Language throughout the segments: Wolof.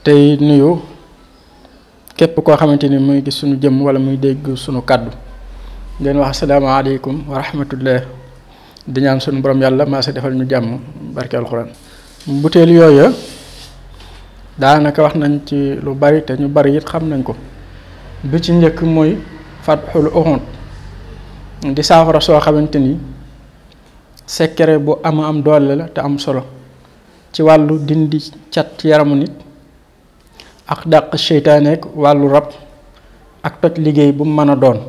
tey nuyu képp koo xamante ni muy gis suñu jëm wala muy dégg suñu kàddu leen wax asalaamaaleykum wa rahmatullah di ñaan suñu borom yàlla maa sa defal ñu jàmm barke alxuraan. butéel yooya daanaka wax nañ ci lu bari te ñu bari it xam nañ ko. bi ci njëkk mooy fatxul uxun di saafara soo xamante ni secret bu am doole la te am solo ci wàllu dindi cat ci yaramu nit ak dàq seytaane ak wàllu rab ak toj liggéey bu mu mën a doon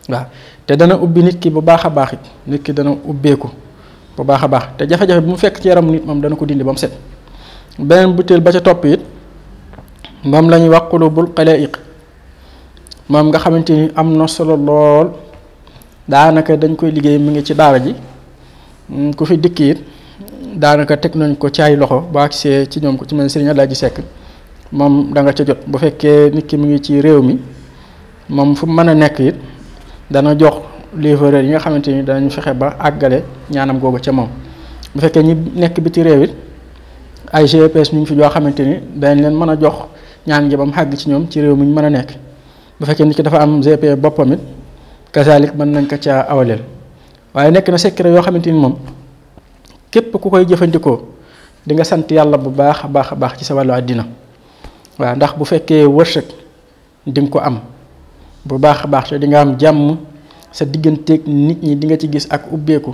waaw te dana ubbi nit ki bu baax a baax it nit ki dana ubbeeku bu baax a baax te jafe-jafe bu mu fekk ci yaramu nit moom dana ko dindi ba mu set. beneen butéel ba ca topp it moom la ñuy wax qulubul xalaiq moom nga xamante ni am na solo lool daanaka dañ koy liggéey mu ngi ci daara ji ku fi dikk it daanaka teg nañ ko ci ay loxo boo agsee ci ñoom ko ci mel Serigne Alaaji Sekk moom da nga ca jot. bu fekkee nit ki mu ngi ci réew mi moom fu mën a nekk it dana jox livreur yi nga xamante ni danañu fexe ba àggale ñaanam googu ca moom. bu fekkee ñi nekk biti réew it ay GPS ñu ngi fi joo xamante ni dañ leen mën a jox ñaan gi ba mu àgg ci ñoom ci réew mi ñu mën a nekk. bu fekkee nit ki dafa am GP boppam it kazalik mën nañ ko ca awaleel waaye nekk na secret yoo xamante ni moom képp ku koy jëfandikoo di nga sant yàlla bu baax a baax ci sa wàllu àddina waaw ndax bu fekkee wërsëg di nga ko am bu baax a baax te di nga am jàmm sa digganteeg nit ñi di nga ci gis ak ubbeeku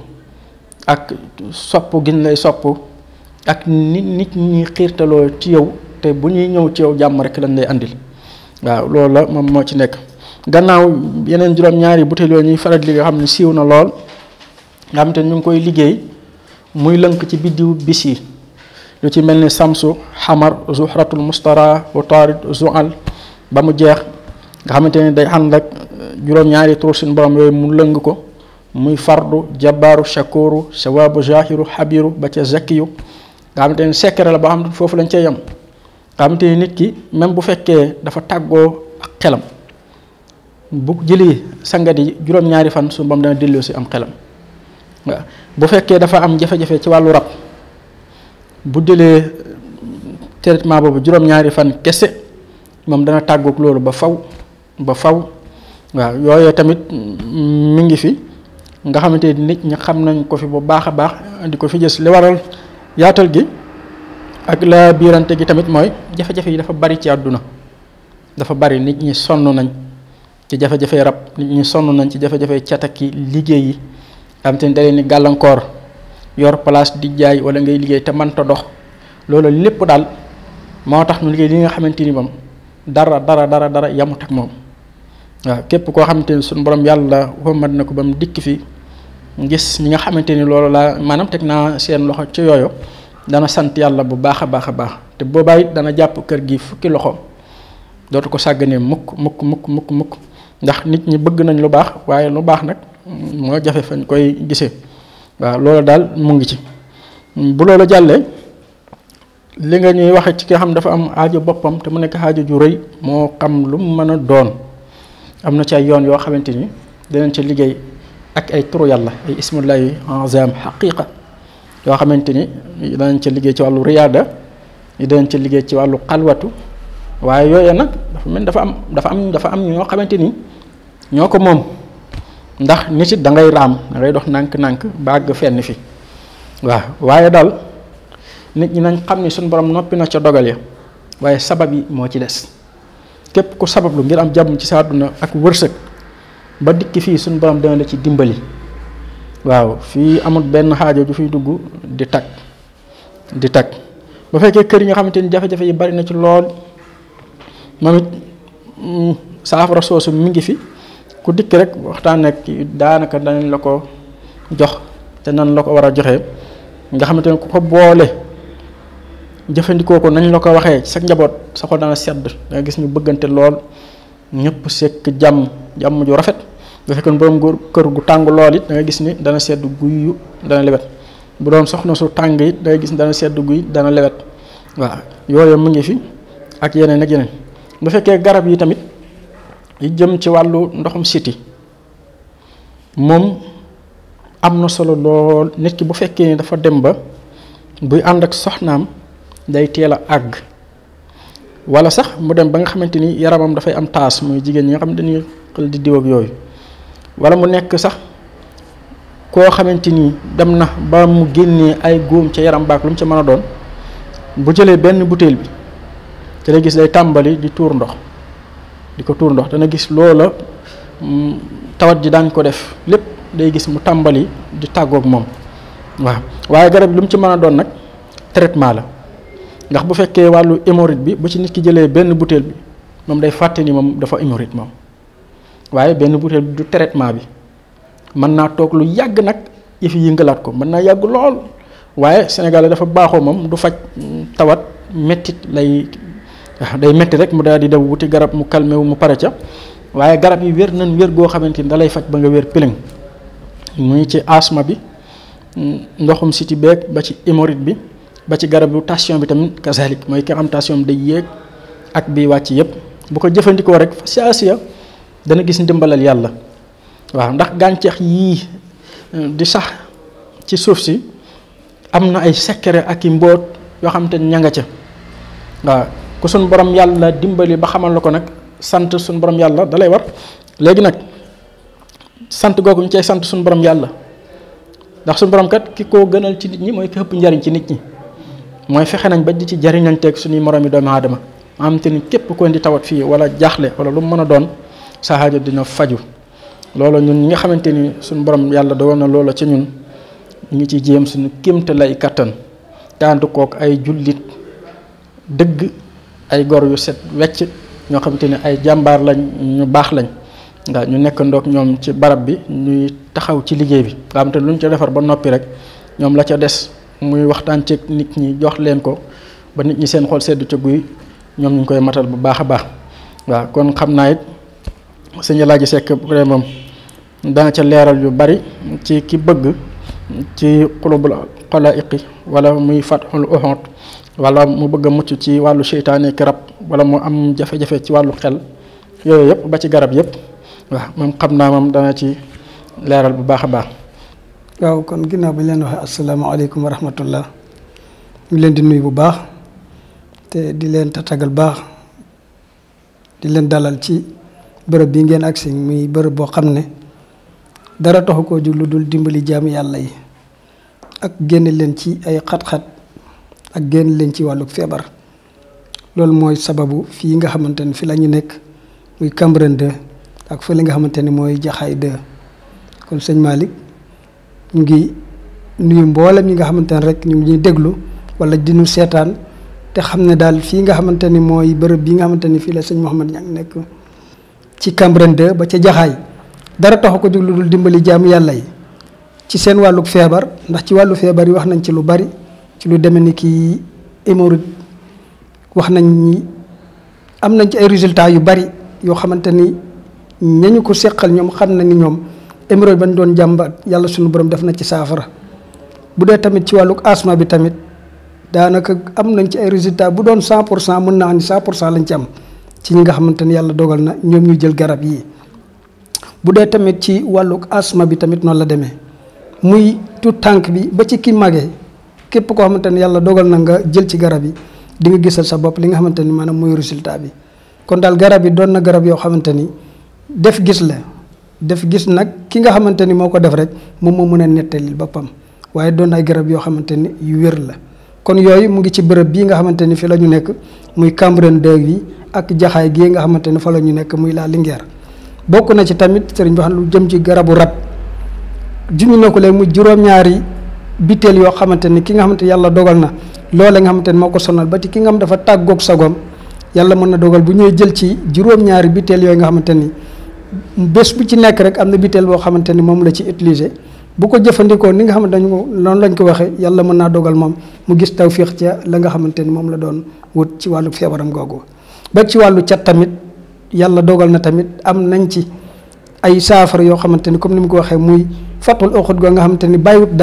ak sopp gin lay sopp ak nit ñi xiirtaloo ci yow te bu ñuy ñëw ci yow jàmm rek lañ lay andil. waaw loolu la moom moo ci nekk gannaaw yeneen juróom-ñaari butéel yooyu ñuy faral li nga xam ne siiw na lool nga xam te ñu ngi koy liggéey muy lënk ci biddiw bis yi lu ci mel ni samsu xamar zuhratul mustara wa tarid zual ba mu jeex nga xamante ne day ànd ak juróom-ñaari tur suñu borom yooyu mu lëng ko muy fardu jabaaru shakuru sawabu jahiru xabiru ba ca zakiyu nga xamante ne secret la boo xam ne foofu lañ cee yem. nga xamante ni nit ki même bu fekkee dafa tàggoo ak xelam bu jëlee sangat yi juróom-ñaari fan su moom dana delloo si am xelam waaw bu fekkee dafa am jafe-jafe ci wàllu rab bu jëlee traitement boobu juróom-ñaari fan kese moom dana tàggook loolu ba faw waaw yooyu tamit mi ngi fi nga xamante ni nit ñi xam nañ ko fi bu baax a baax di ko fi gis li waral yaatal gi ak la biirante gi tamit mooy jafe-jafe yi dafa bari ci àdduna dafa bari nit ñi sonn nañ ci jafe-jafe rab nit ñi sonn nañ ci jafe-jafe cataki liggéey yi xam te ni da leen ni gàllankoor yor place di jaay wala ngay liggéey te mënta dox loolu lépp daal moo tax ñu liggéey li nga xamante ni moom dara yamut ak moom waaw képp koo xamante ni suñu borom yàlla wommat na ko ba mu dikk fi gis ñi nga xamante ni loolu la maanaam teg naa seen loxo ci yooyu dana sant yàlla bu baax a baax te boobaa it dana jàpp kër gi fukki loxo dootu ko sàgganee mukk ndax nit ñi bëgg nañ lu baax waaye lu baax nag moo jafe fañ koy gisee waaw loolu daal mu ngi ci. bu loolu jàllee li nga ñuy waxe ci ki xam dafa am aajo boppam te mu nekk aajo ju rëy moo xam lu mu mën a doon am na ci ay yoon yoo xamante ni dinañ ca liggéey ak ay turu yàlla ay ismullahi azam xaqiqa yoo xamante ni danañ ca liggéey ci wàllu riyaada danañ ca liggéey ci wàllu xalwatu waaye yooyu nag dafa am ñoo xamante ni ñoo ko moom ndax nit it da ngay raam da ngay dox nànk-nànk bàgg fenn fi waaw waaye daal nit ñi nañ xam ni suñu borom noppi na ca dogal ya waaye sabab yi moo ci des képp ku sabablu ngir am jàmm ci sa àdduna ak wërsëg ba dikki fii suñu borom dana la ci dimbali. waaw fii amul benn xaajo ju fiy dugg di tag bu fekkee kër yi nga xamante ni jafe-jafe yi bari na ci lool moom it saafara soosu mi ngi fi ku dikk rek waxtaan nekk daanaka danañ la ko jox te nan la ko war a joxe nga xamante ne ku ko boole jëfandikoo ko nañ la ko waxee sa njaboot sa xol dana sedd da nga gis ñu bëggante lool ñëpp sekk jàmm ju rafet. bu fekkoon borom kër gu tàng lool it da nga gis ni dana sedd guyu dana lewet bu doon soxna su tàng it da nga gis ni dana sedd guy dana lewet waaw yooyu mu ngi fi ak yeneen bu fekkee garab yi tamit yi jëm ci wàllu ndoxum siti moom am na solo lool nit ki bu fekkee ni dafa dem ba buy ànd ak soxnaam day teel a àgg wala sax mu dem ba nga xamante ni yaramam dafay am taas muy jigéen ñi nga xam ne dañuy xel di diw ak yooyu wala mu nekk sax koo xamante ni dem na ba mu génnee ay góom ca yaram baak lu mu ca mën a doon bu jëlee benn butéel bi te da gis day tàmbali di tuur ndox di ko tuur ndox dana gis loola tawat ji daan ko def lépp day gis mu tàmbali di tàggoog moom waaw waaye garab bi lu mu ci mën a doon nag traitement la ndax bu fekkee wàllu hémorroïde bi bu ci nit ki jëlee benn butéel bi moom day fàtte ni moom dafa hémorroïde moom waaye benn butéel bi du traitement bi mën naa toog lu yàgg nag yëfi yëngalaat ko mën naa yàgg lool waaye Sénégal dafa baaxoo moom du faj tawat mettit lay day metti rek mu daal di daw wuti garab mu calmé wu mu pare ca waaye garab yi wér nañ wér goo xamante ni da lay faj ba nga wér piling muy ci asma bi ndoxum siti beeg ba ci hémorroïde bi ba ci garabu tension bi tamit kazalik mooy ki xam tension day yéeg ak bi wàcc yépp bu ko jëfandikoo rek fa siasiya dana gis ndimbalal yàlla waaw ndax gàncax yii di sax ci suuf si am na ay secret ak i mbóot yoo xam te ña nga ca waaw ku suñ borom yàlla dimbali ba xamal la ko nag sant suñ borom yàlla dalay war léegi nag sant googu ñu cay sant suñ borom yàlla ndax suñ borom kat ki ko gënal ci nit ñi mooy ki ëpp njariñ ci nit ñi mooy fexe nañ ba di ci jariñanteeg suñuy moromi doomu aadama am te ni képp ko indi tawat fii wala jaaxle wala lu mu mën a doon sa aajo dina faju loolu ñun ñi nga xamante ni suñu borom yàlla dogal na loola ci ñun ñu ngi ci jéem suñu kéemte lay kattan te ànd kook ay jullit dëgg ay gor yu set wecc ñoo xamante ni ay jàmbaar lañ ñu baax lañ nga ñu nekk ndoog ñoom ci barab bi ñuy taxaw ci liggéey bi nga xamante ni lu ñu ca defar ba noppi rek ñoom la ca des muy waxtaan ci nit ñi jox leen ko ba nit ñi seen xol seddu ca guy ñoom ñu ngi koy matal bu baax a baax waaw kon xam naa it sëñ Alaaji Sekk bu ko moom dana ca leeral yu bari ci ki bëgg ci xulubul xalaa'iqi wala muy fatxul uxut wala mu bëgg a mucc ci wàllu seytaane ki rab wala mu am jafe-jafe ci wàllu xel yooyu yëpp ba ci garab yëpp waaw moom xam naa moom dana ci leeral bu baax a baax. waaw kon ginnaaw bi leen waxee asalaamaaleykum wa rahmatullah ñu leen di nuyu bu baax te di leen tatagal baax di leen dalal ci bërëb bi ngeen agsi muy bërëb boo xam ne dara taxu koo jug lu dul dimbali jaami yàlla yi ak génne leen ci ay xat-xat ak génne leen ci wàllu feebar loolu mooy sababu fii nga xamante ne fi la ñu nekk muy Cambérène 2 ak fële nga xamante ne mooy Jaxaay 2 kon sëñ Malick ñu ngi nuyu mboolem ñi nga xamante ne rek ñu ngi ñuy déglu wala di ñu seetaan te xam ne daal fii nga xamante ni mooy bërëb bi nga xamante ni fii la sëñ Mouhamed Niang nekk ci Cambérène 2 ba ca Jaxaay dara taxu ko jóg lu dul dimbali jaamu yàlla yi ci seen wàllu feebar ndax ci wàllu feebar yi wax nañ ci lu bari ci lu demee ni ki hémorroïde wax nañ ni am nañ ci ay résultats yu bari yoo xamante ni ñañu ko seqal ñoom xam na ni ñoom hémorroïde bañ doon jàmbat yàlla suñu borom def na ci saafara bu dee tamit ci wàllu asma bi tamit daanaka am nañ ci ay résultats bu doon 100% mën naa ni 100% lañ ci am ci ñi nga xamante ni yàlla dogal na ñoom ñu jël garab yi bu dee tamit ci wàllu asma bi tamit noonu la demee muy tout tànk bi ba ci ki magee képp koo xamante ni yàlla dogal na nga jël ci garab yi di nga gisal sa bopp li nga xamante ni maanaam mooy résultat bi kon daal garab yi doon na garab yoo xamante ni def gis la def gis nag ki nga xamante ni moo ko def rek moom moo mën a nettali boppam waaye doon ay garab yoo xamante ni yu wér la kon yooyu mu ngi ci bërëb bii nga xamante ni fi la ñu nekk muy Cambérène 2 yi ak Jaxaay gii nga xamante ni fa la ñu nekk muy la Linguère bokk na ci tamit sëriñ bi xam lu jëm ci garabu rab juñu na ko léegi muy juróom-ñaari biteel yoo xamante ni ki nga xamante yàlla dogal na loole nga xamante ni moo ko sonal ba ti ki nga xam dafa tàggoog sagoom yàlla mën na dogal bu ñëwee jël ci juróom-ñaari biteel yooyu nga xamante ni bés bu ci nekk rek am na biteel boo xamante ni moom la ci utiliser bu ko jëfandikoo ni nga xamante ni noonu lañ ko waxee yàlla mën naa dogal moom mu gis tawfiix ca la nga xamante ni moom la doon wut ci wàllu feebaram googu ba ci wàllu cat tamit yàlla dogal na tamit am nañ ci ay saafara yoo xamante ni comme ni mu ko waxee muy fatul uxut goo nga xamante ni bàyyiwut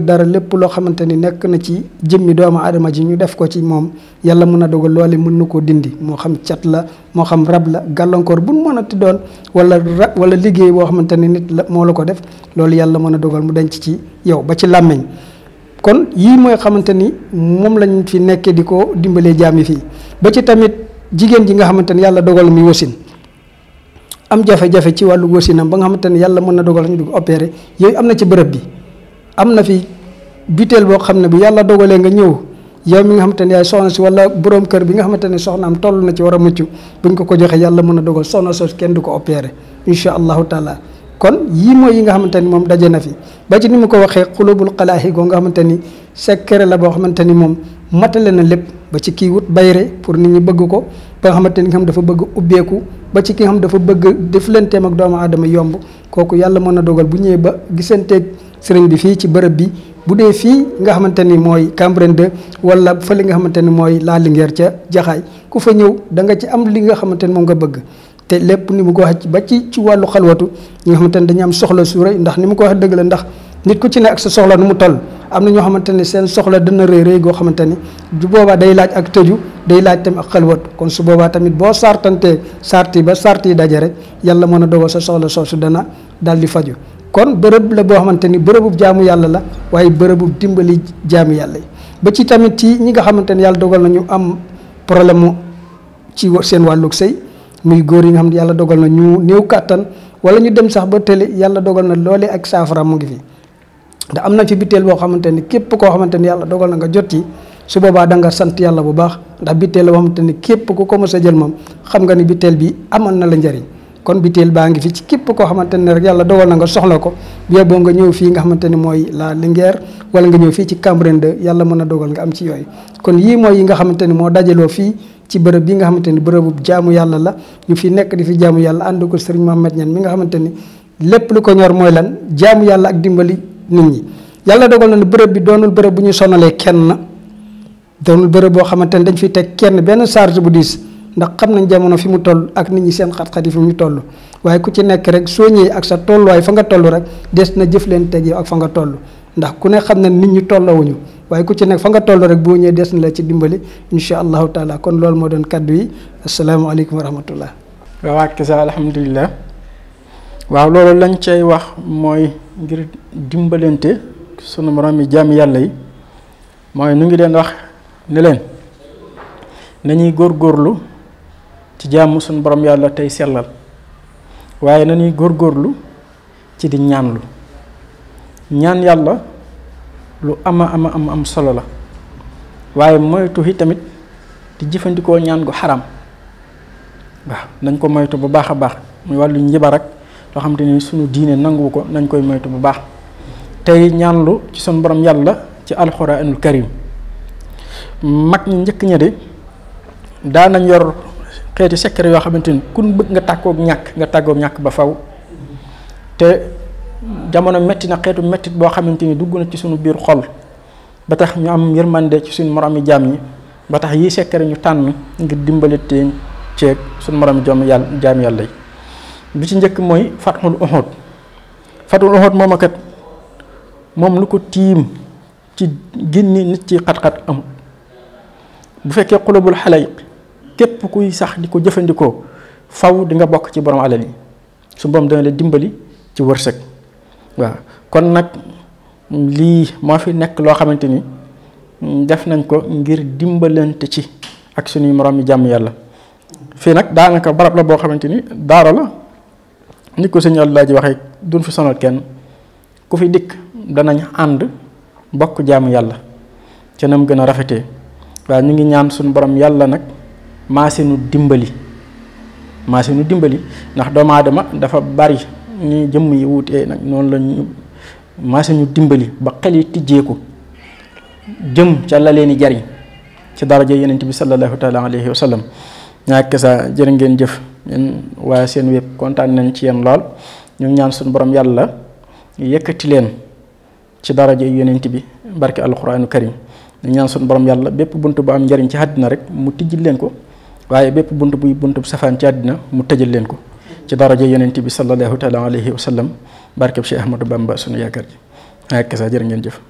dara lépp loo xamante ni nekk na ci jëmmi doomu aadama ji ñu def ko ci moom yàlla mën na dogal loole mën na koo dindi moo xam cat la moo xam rab la gàllankoor bu mën a ti doon wala liggéey boo xamante ni nit la moo la ko def loolu yàlla mën a dogal mu denc ci yow ba ci làmmiñ kon yii mooy xamante ni moom lañ fi nekkee di ko dimbalee jaam yi fii ba ci tamit jigéen ji nga xamante ne yàlla dogal muy wasin am jafe-jafe ci wàllu wasinam ba nga xamante ne yàlla mën na dogal ñu dugg opéré yooyu am na ci bërëb bi am na fi butéel boo xam ne bu yàlla dogalee nga ñëw yow mi nga xamante ne yaay soxna si wala borom kër bi nga xamante ne soxnaam toll na ci war a mucc buñ ko joxee yàlla mën a dogal soxna sos kenn du ko opéré incha allahu taala. kon yii mooy yi nga xamante ni moom daje na fi ba ci ni mu ko waxee xulubul xalaaxi goo nga xamante ni secret la boo xamante ni moom matale na lépp ba ci kii wut bayre pour nit ñi bëgg ko ba nga xamante ni nga xam dafa bëgg ubbeeku ba ci ki nga xam dafa bëgg deflanteem ak doomu aadama yomb kooku yàlla mën na dogal bu ñëwee ba gisanteeg sëriñ bi fii ci bërëb bi bu dee fii nga xamante ni mooy Cambérène 2 wala fële nga xamante ni mooy La Linguère ca Jaxaay ku fa ñëw da nga ci am li nga xamante ni moom nga bëgg te lépp ni mu ko waxee ba ci wàllu xalwatu ñi nga xamante ne dañu am soxla su rëy ndax ni mu ko waxee dëgg la ndax nit ku ci ne ak sa soxla nu mu toll am na ñoo xamante ne seen soxla dana rëy goo xamante ni bu boobaa day laaj ak tëju day laaj tamit ak xalwatu kon su boobaa tamit boo sartantee sarti ba sarti daje rek yàlla mën a dogal sa soxla soosu dana daal di faju kon bërëb la boo xamante ni bërëbub jaamu yàlla la waaye bërëbub dimbali jaamu yàlla yi ba ci tamit ci ñi nga xamante ne yàlla dogal na ñu am problème mu ci seen wàllug sëy muy góor yi nga xam ne yàlla dogal na ñu néew kàttan wala ñu dem sax ba télé yàlla dogal na loolee ak saafara mu ngi fi ndax am na ci biteel boo xamante ni képp koo xamante ni yàlla dogal na nga jot ci su boobaa da nga sant yàlla bu baax ndax biteel la boo xamante ni képp ku ko mës a jël moom xam nga ni biteel bi amal na la njëriñ kon biteel baa ngi fi ci képp koo xamante ne rek yàlla dogal na nga soxla ko bien boo nga ñëw fii nga xamante ni mooy La Linguère wala nga ñëw fii ci Cambérène 2 yàlla mën a dogal nga am ci yooyu kon yii mooy yi nga xamante ni moo dajaloo fii ci bërëb bi nga xamante ni bërëbu jaamu yàlla la ñu fi nekk di fi jaamu yàlla ànd ko sëriñ Mohamed Niane mi nga xamante ni lépp lu ko ñor mooy lan jaamu yàlla ak dimbali nit ñi yàlla dogal na ne bërëb bi doonul bërëb bu ñu sonalee kenn doonul bërëb boo xamante ni dañ fi teg kenn benn charge bu diis ndax xam nañ jamono fi mu toll ak nit ñi seen xat-xat yi fi mu toll waaye ku ci nekk rek soo ñëwee ak sa tolluwaay fa nga toll rek des na jëf leen teg yow ak fa nga toll ndax ku ne xam na nit ñi tollawuñu waaye ku ci nekk fa nga toll rek boo ñëwee des na la ci dimbali incha allahu taala kon loolu moo doon kaddu yi asalaamaaleykum wa rahmatullah. waaw ak sa alhamdulilah waaw loolu lañ cay wax mooy ngir dimbalante sunu morom yi jaam yàlla yi mooy nu ngi leen wax ne leen nañuy góorgóorlu ci jaamu sunu borom yàlla tey sellal waaye nañuy góorgóorlu ci di ñaanlu ñaan yàlla lu am solo la waaye moytu yi tamit di jëfandikoo ñaan gu xaram waaw nañ ko moytu bu baax a baax muy wàllu njibar ak loo xam te ni sunu diine nanguwu ko nañ koy moytu bu baax tey ñaanlu ci sunu borom yàlla ci alxuraanul karim mag ñi njëkk ña de daanañ yor xeeti secret yoo xamante ni kun bëgg nga tàggoog ñàkk ba faw te jamono metti na xeetu mettit boo xamante ni dugg na ci suñu biir xol ba tax ñu am yërmande ci suñu moromi jaam ñi ba tax yi secret ñu tànn ngir dimbali teen ceeg suñu moromi jaam yàlla yi bi ci njëkk mooy fathul uhud moom lu ko tiim ci génni nit ci xat-xat amul bu fekkee xulubul xalayq képp kuy sax di ko jëfandikoo faw di nga bokk ci borom alal yi su borom dana la dimbali ci wërsëg waaw kon nag lii moo fi nekk loo xamante ni def nañ ko ngir dimbalante ci ak suñuy moroom yi jàmm yàlla fii nag daanaka barab la boo xamante ni daara la ni ko sëñ Abdoulaye ji waxee duñ fi sonal kenn ku fi dikk danañ ànd bokk jaamu yàlla ca nam gën a rafetee waaye ñu ngi ñaan suñu borom yàlla nag maase nu dimbali ndax doomu aadama dafa bari ni jëmm yi wutee nag noonu la ñu maase ñu dimbali ba xel yi tijjeeku jëm ca la leen di jariñ ci daraja yonent bi sallallahu taala alayhi wa sallam ñàkk sa jërë ngeen jëf yéen waa seen web kontaan nañ ci yéen lool ñu ngi ñaan suñu borom yàlla yëkkati leen ci daraja yonent bi barke alquraanu karim ñu ñaan suñu borom yàlla bépp bunt bu am njariñ ci àddina rek mu tijjil leen ko waaye bépp bunt buy bunt bu safaan ci àddina mu tëjal leen ko ci daraja yonent bi sallallahu taala alayhi wa sallam barkeb Cheikh Ahmadou Bamba sunu yaakaar ji ak sa jërë ngeen jëf